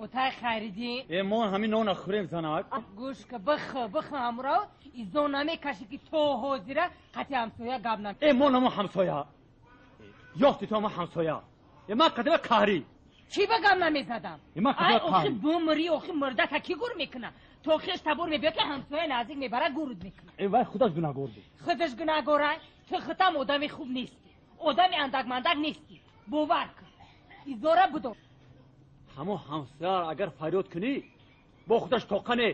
Отай Хайриддин. Э мо ҳамин нона хӯрем занак. Гӯш ка бихӯ, бихӯ ҳамро, изо намекашӣ ки то ҳозира қати ҳамсоя гап на. Э мо намо ҳамсоя. Ёфти то ма ҳамсоя. Э ман қадима қаҳрӣ. Чӣ ба гап намезадам? Э ман Ай қадима охи қаҳрӣ. бумрӣ, охи мурда та кӣ гур мекуна? То хеш табор мебиёд ки ҳамсоя наздик мебара гурд мекуна. Э вай худаш гунаҳгор буд. Худаш гунаҳгора? Ту худам одами хуб нестӣ. Одами андакмандак нестӣ. Бовар кун. Изора будо. Ҳамо ҳамсоя агар фарёд кунӣ, бо худаш тоқане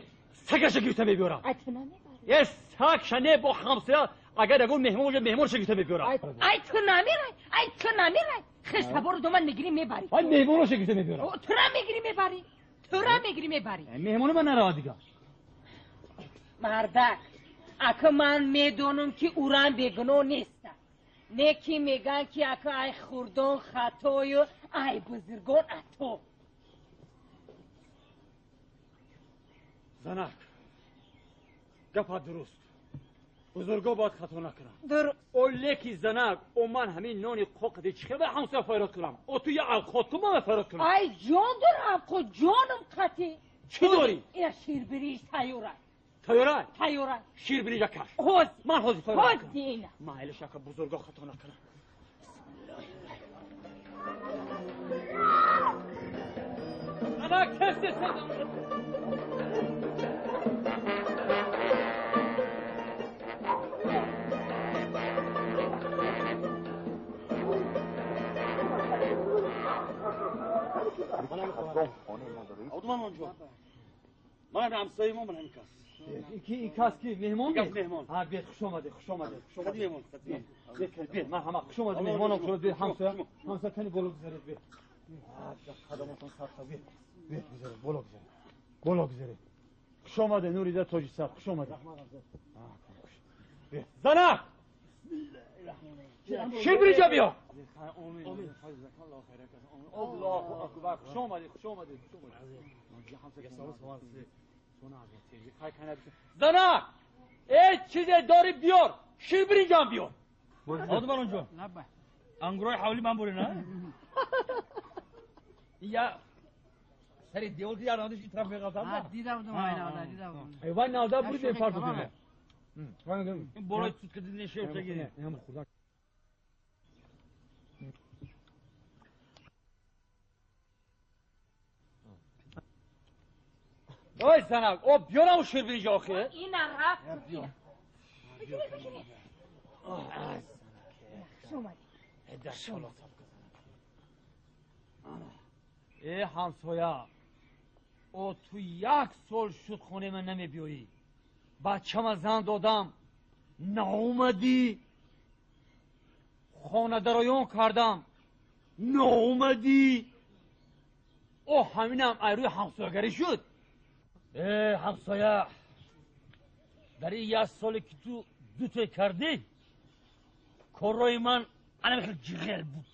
сагаша гирифта мебиёрад. Ай ту намебарӣ. Э сагша не, бо ҳамсоя агар ягон меҳмон бошад, меҳмонша гирифта мебиёрад. Ай ту намерай, ай ту намерай. Хеш табору доман мегирӣ мебарӣ. Ай меҳмоноша гирифта мебиёрад. О, тура мегирӣ мебарӣ. Тура мегирӣ мебарӣ. Э, меҳмоно ман наравад дигар. Мардак, ака ман медонам ки урам бегуноҳ неста. Не ки меган ки ака ай хурдон хатою, ай бузургон ато. Занак, гапа дуруст. Бузурго бояд хато накунанд. Дуруст. О леки занак, о ман ҳамин нони қоқади чӣ хел ба ҳамсоя фарёд кунам? О ту я авқот кун, ман фарёд кунам. Ай ҷон дорам, қо ҷонам қатӣ. Чӣ дорӣ? Ина ширбириш тайёра. Тайёра? Тайёра. Ширбирижа каш. Ҳозир. Ман ҳозир фарёд Ҳозир кунам. ина. Майлиш ака бузурго хато накунам. Занак, тез тез тез. Ман ҳамсояи мо, ман ҳамин кас. Ки кас ки меҳмон? Кас меҳмон. Ҳа, бед, хуш омадед, хуш омадед, хуш омадед. Қади меҳмон, қади меҳмон. Бед, бед, ман ҳама хуш омадед, меҳмонам, хуш омадед, бед, ҳамсоя. Ҳамсоя кани боло гузаред, бед. Ҳа, қадаматон садқа, бед. Бед, гузаред, боло гузаред. Боло гузаред. Хуш омадед, Нурида Тоҷисар, хуш омадед. Бед. Занак! Ширбирижа биё! Аллоҳу акбар, хуш омадед, хуш омадед, хуш омадед. Занак! Эй, чизе дорӣ биёр, ширбиринҷам биёр. Одамон онҷо. Ангурои ҳавли ман бурӣ, на? Я сари девол ки ярнадиш ин тараф меғалтам. Дидам, дидам. Эй, вай навда бурӣ, бефарқ будем. Ин болои тут кади нешев тагири. Ой занак, о биёрам ширбиринҷа охир. Ина рафт. Бигиред, бигиред. Хуш омадед. Э ҳамсоя, о ту як сол шуд хонаи ман намебиёӣ. Бачама зан додам, наомадӣ. Хонадароён кардам, наомадӣ. О ҳаминам ай рӯи ҳамсоягарӣ шуд. Э ҳамсоя, дар ин як соле ки ту дуте кардӣ, коррои ман ана хел ҷиғер буд.